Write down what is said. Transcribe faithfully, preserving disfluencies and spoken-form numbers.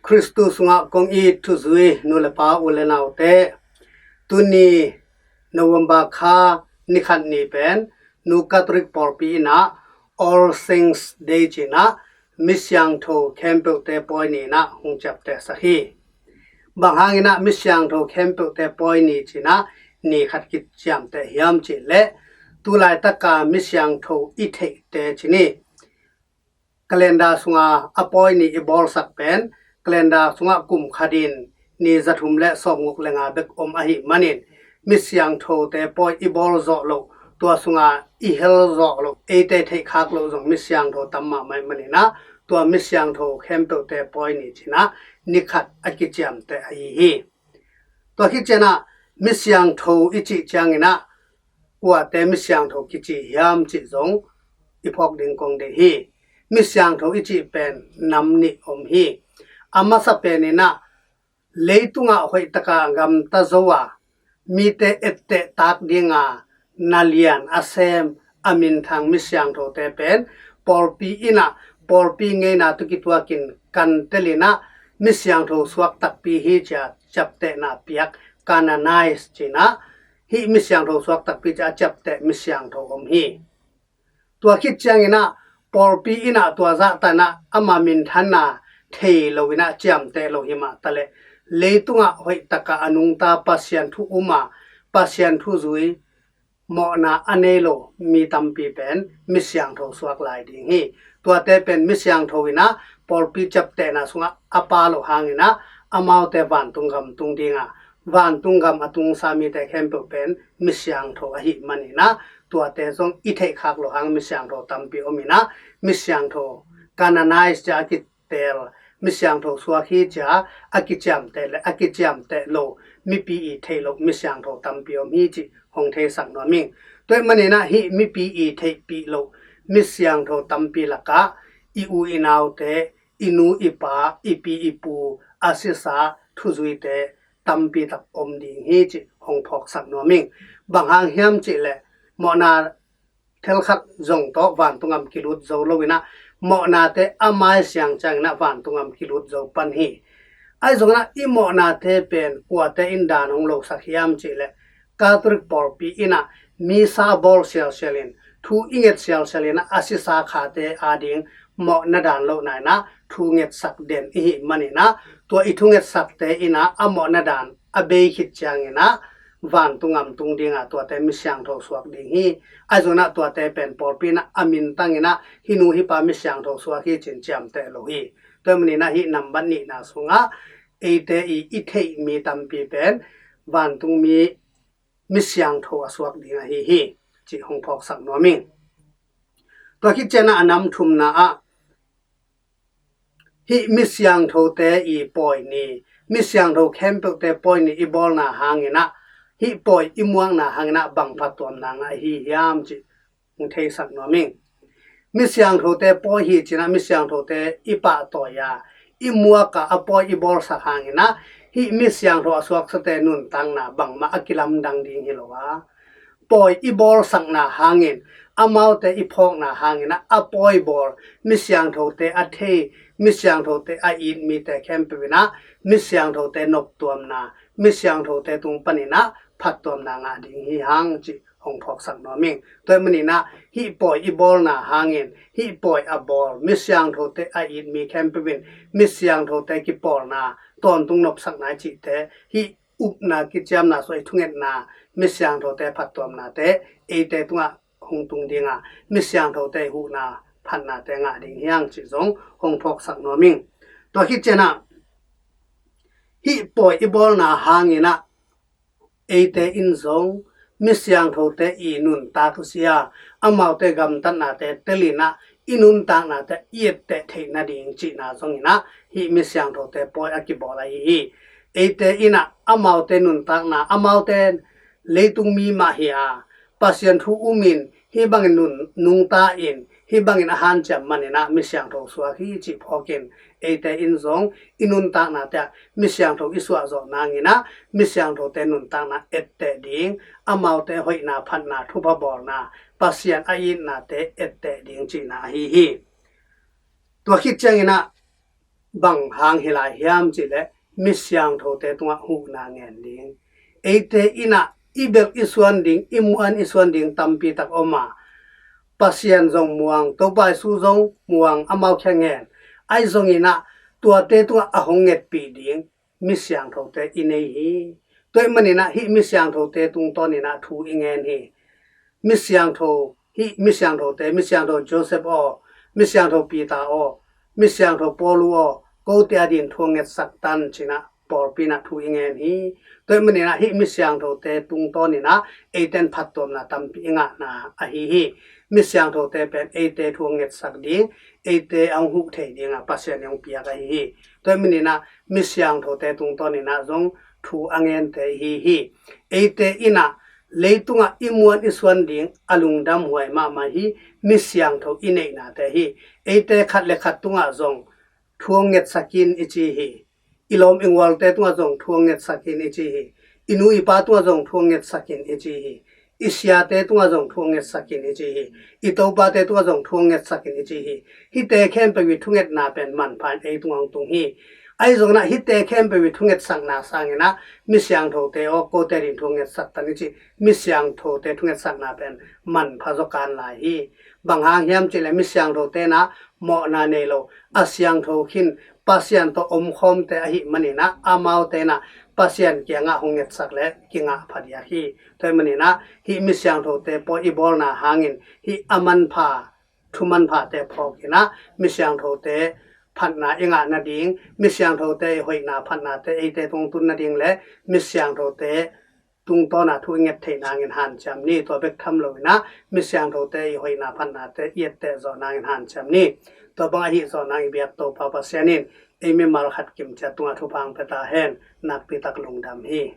Khristu sungah kong it thuzui nu le pa, u le naute, tuni November kha ni khat ni pen Nu Catholic pawlpi inah All Saints Day cinah mi siangtho khempeuhte pawi ni inah hong ciaptehsak hi. Bang hanginah mi siangtho khempeuhte pawi ni cinah ni khat kiciamteh hiam cihleh, tulaitaka mi siangtho i theihte cini calendar sunga a pawi ni i bawlsak pen calendar sungah kum khatin ni zathum le sawmguk le nga bek om ahih manin, mi siangthote pawi i bawl zawh loh, tua sunga i hel zawh loh, eite theihkhak loh zong mi siangtho tam mahmah ahih maninah tua mi siangtho khempeuhte pawi ni cinah ni khat a kiciamteh ahi hi. Tua khit cianah mi siangtho i cih cianginah kuate mi siangtho kici hiam cih zong i phawk ding kong deih hi. Mi siangtho i cih pen nam nih om hi. A masa peninah leitungah hoihtaka gamta zo a, mite etteh tak dinga na lian a sem, a minthang mi siangthote pen pawlpi inah pawlpi ngeina tawh kituakin kan telinah mi siangtho suak takpi hi cia ciaptehna piak, canonize cinah hih mi siangtho suak takpi cia a ciapteh mi siangtho om hi. Tua khit cianginah pawlpi inah tua zahtanah ama minthanna thei loinah ciamteh lo hi mah taleh, leitungah hoihtaka a nungta Pasian thu uma, Pasian thu zui, mawhna a nei lo mi tampi pen mi siangtho suak lai ding hi. Tuate pen mi siangtho inah pawlpi ciaptehna sungah a pa loh hanginah amaute vantung gam tung dinga, vantung gam a tungsa mite khempeuh pen mi siangtho ahih maninah tuate zong i theihkhak loh hang mi siangtho tampi om inah mi siangtho, canonize cia a ki tel, mi siangtho suak hi cia a kiciamteh le a kiciamteh lo, mipi i theih loh mi siangtho tampi om hi cih hong theisak nuam ing. Tua ahih maninah hih mipi i theihpih loh mi siangtho tampi lakah i u i naute, i nu i pa, i pi i pu a sisa thuzuite tampi tak om ding hi cih hong phawksak nuam ing. Bang hang hiam cihleh mawhna thelkhat zong tawh vantung gam kilut zo loinah mawhnate a mai siang cianginah vantung gam kilut zo pan hi. Ahi zonginah i mawhnate pen kuate in dan hong losak hiam cihleh, Catholic pawlpi inah misa a bawl sialsialin, thu i nget sialsialinah a sisa khate ading mawhna dan lohna inah thu ngetsak den ihih maninah tua i thu ngetsakte inah a mawhna dan a bei khit cianginah vantung gam tung dinga tuate mi siangtho suak ding hi. Ahi zonginah tuate pen pawlpi inah a mintanginah hih nu hih pa mi siangtho suak hi cin ciamteh lo hi. Tua ahih maninah hih nambat nihna sungah eite i i theih mi tampi pen vantung mi mi siangtho a suak ding ahi hi cih hong phawksak nuam ing. Tua khit cianah a nam thumna ah hih mi siangthote i pawi ni, mi siangtho khempeuhte pawi ni i bawlna hanginah hih pawi i muakna hanginah bang phattuamna ngah ahi hiam cih hong theisak nuam ing. Mi siangthote pawi hi cinah mi siangthote i pahtawi a, i muaka a pawi i bawlsak hanginah hih mi siangtho a suaksate nuntakna bangmah a kilamdang ding hi lo a, pawi i bawlsakna hangin, amaute i phawkna hanginah a pawi bawl, mi siangthote a thei, mi siangthote a it mite khempeuh inah mi siangthote noptuamna, mi siangthote tung paninah phattuamna ngah ding hi hang cih hong phawksak nuam ing. Tua ahih maninah hih pawi i bawlna hangin hih pawi a bawl, mi siangthote a it mi khempeuh in mi siangthote kipawlna, tawntung nopsakna i cihte, hih upna kiciamna sungah i thungetna, mi siangthote phattuamnate eite tungah hong tung dinga, mi siangthote huhna phatnate ngah ding hi hang cih zong hong phawksak nuam ing. Tua khit cianah hih pawi i bawlna hanginah eite in zong mi siangthote i nuntak zia, amaute gamtatnate telinah i nuntaknate i etteh theih nading cihna zonginah hih mi siangthote pawi a kibawl ahi hi. Eite inah amaute nuntakna, amaute leitung mi mah hi a, Pasian thu umin hih bangin nun nungta in hih bangin a hanciam maninah mi siangtho suak hi cih phawkin eite in zong i nuntaknate ah mi siangtho i suahzawh nanginah mi siangthote nuntakna etteh ding, amaute hoihna phatna thupha bawlna, Pasian a itnate etteh ding cihna ahi hi. Tua khit cianginah Bang hang hi lai hiam cih leh mi siangthote tungah huhna ngen ding. Eite in ah i belh i suan ding, i muan i suan ding tampi tak om a, Pasian zong muang, Topa Jesu zong muang, amau kiang ngen. Ahi zongin ah tuate tungah a hong ngetpih ding mi siangthote i nei hi. Tua ahih manin ah hih mi siangthote tungtawnin ah thu i ngen hi. Mi siangtho, hih mi siangthote, mi siangtho Joseph aw, mi siangtho Peter aw, mi siangtho Paul aw, kote adingin thu hong ngetsak tan, ci-in ah pawlpi in ah thu i ngen hi. Tua ahih manin ah hih mi siangthote tungtawnin ah eite in phattuamna tampi i ngahna ahi hi. Mi siangthote pen eite thu hong ngetsak ding, eite a hong huh thei dingin ah Pasian in hong piak ahi hi. Tua ahih manin ah mi siangthote tungtawnin ah zong thu a ngente i hi hi. Eite in ah leitungah i muan i suan ding a lungdamhuai mahmah hi mi siangtho i neihnate hi. Eite khat le khat tungah zong thu hong ngetsak in i ci hi. I lawm i gualte tungah zong thu hong ngetsak in i ci hi. I nu i pa tungah zong thu hong ngetsak in i ci hi. I siate tungah zong thu hong ngetsak in i ci hi. I topate tungah zong thu hong ngetsak in i ci hi. Hihte khempeuh i thungetna pen manpha in ei tungah hong tung hi. Ahi zongin ah hihte khempeuh i thungetsakna sangin ah mi siangthote aw, kote adingin thu hong ngetsak tan i ci, mi siangthote thungetsakna pen manpha zaw kan lai hi. Bang hang hiam cih leh mi siangthote in ah mawhna nei lo, a siangtho khin Pasian tawh omkhawmte ahih manin ah amaute in ah Pasian kiangah hong ngetsak leh kingah phadiak hi. Tua ahih manin ah hih mi siangthote pawi i bawlna hangin hih a manpha, thu manphate phawkin ah mi siangthote phatna i ngah nading, mi siangthote i hoihna phatnate eite tung tun nading le mi siangthote tungtawn ah thu i nget theih nangin hanciam ni. Tua bek tham loin ah mi siangthote i hoihna phatnate i etteh zawh nangin hanciam ni. Tua bang ahi zawh nangin i biak Topa Pasian in ei mimal khat kimciat tungah thupha hong pia ta hen. Nakpi tak lungdam hi.